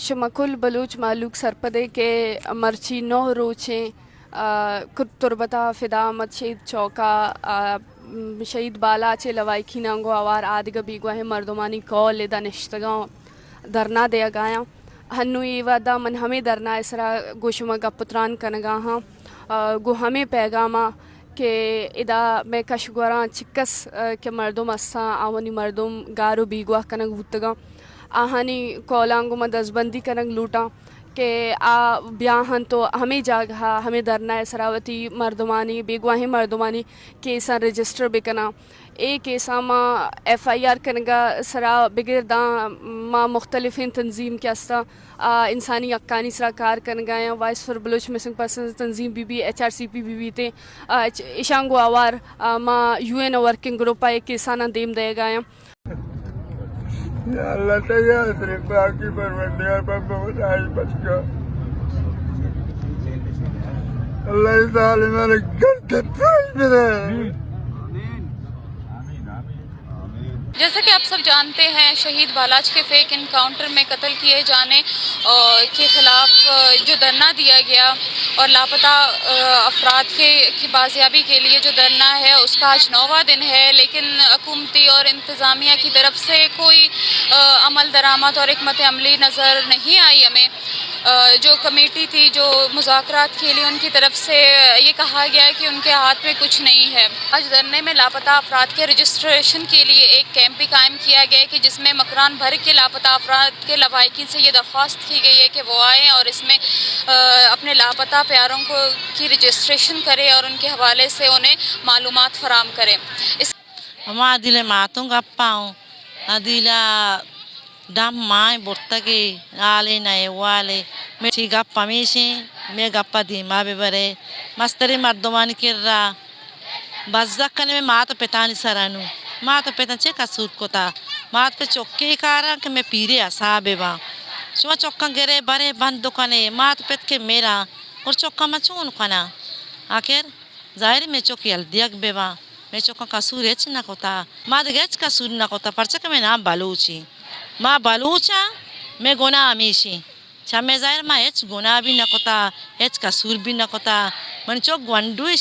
شما کل بلوچ مہلوک سرپدے کہ مرچی نو روچیں، آ، کت تربت ء فدا احمد شہید چوک ء، آ، م، شہید بالاچ ء لواحقیناں گوں ہوار آدگہ بیگواہیں مردمانی کہول ادا نشتگاں دھرنا دیگایاں۔ ہنو اے وہدا من ہمے دھرنا ء سرا گوں شما گپ و تران کنگا ہاں، آ، گوں ہمے پیغام ء کہ ادا مئے کش گوراں چکس، آ، کہ مردم استاں، آوانی مردم گار و بیگواہ کنگ بوتگاں۔ آہانی کہولاں گوں ما دزبندی کنگ لوٹاں کہ آ بیاہنت و ہمے جاگہا، ہمے دھرنا ء سرا وتی مردمانی، بیگواہیں مردمانی کیساں رجسٹر بکناں۔ اے کیساں ما ایف آئی آر کنگا سرا بگر داں ما مختلفیں تنظیم کہ استاں، آ، انسانی حقانی سرا کار کنگایاں، voice for Baloch missing persons تنظیم بی بی، ایچ آر سی پی بی بی تے، آ، اچ-، اشاں گوں ہوار، آ، ما یو این ورکنگ گروپ ء اے کیساناں دیم دئیگایاں۔ یا اللہ، تئی آسرے پاکی پروردگار، بابا خدای بچکا۔ اللہ ظالمان گردن پروش بدے۔ جیسا کہ آپ سب جانتے ہیں، شہید بالاچ کے فیک انکاؤنٹر میں قتل کیے جانے، آ، کے خلاف، آ، جو دھرنا دیا گیا اور لاپتہ، آ، افراد کے، کی بازیابی کے لیے جو دھرنا ہے، اس کا آج نوواں دن ہے، لیکن حکومتی اور انتظامیہ کی طرف سے کوئی، آ، عمل درآمد اور حکمت عملی نظر نہیں آئی ہمیں۔ آ، جو کمیٹی تھی، جو مذاکرات کے لیے، ان کی طرف سے یہ کہا گیا ہے کہ ان کے ہاتھ میں کچھ نہیں ہے۔ آج دھرنے میں لاپتہ افراد کے رجسٹریشن کے لیے ایک کیمپ بھی قائم کیا گیا ہے کہ جس میں مکران بھر کے لاپتہ افراد کے لواحقین سے یہ درخواست کی گئی ہے کہ وہ آئیں اور اس میں، آ، اپنے لاپتہ پیاروں کو، کی رجسٹریشن کریں اور ان کے حوالے سے انہیں معلومات فراہم کریں۔ اس ہما دل ماتوں گپاؤں، آ دل ء دم ماں برتگے، حالے نہ احوالے۔ مئے چی گپ ہمیشیں، مئے گپ ء دیما بہ برے۔ مستریں مردمانی کرا بزگ کنے مئے مات و پتانی سرا نوں۔ مات و پتاں چے قصور کتا؟ مات پت چکے کاراں کہ مئے پیرے حساب باں۔ شما چکاں گرے برے بند کنے، مات پت کہ میراں، اور چکاں ما چون کناں؟ آخر ظاہر مئے چک یل دیگ بہ باں۔ مئے چکاں قصور ہچ نہ کتا۔ ما دگہ ہچ قصور نہ کتا، پرچا کہ مئے نام بلوچیں۔ ما بلوچاں، مئے گناہ ہمیشیں۔ چہ مئے ظاہر ما ہچ گناہ بھی نہ کتا، ہچ قصور بھی نہ کتا۔ من چک گونڈوے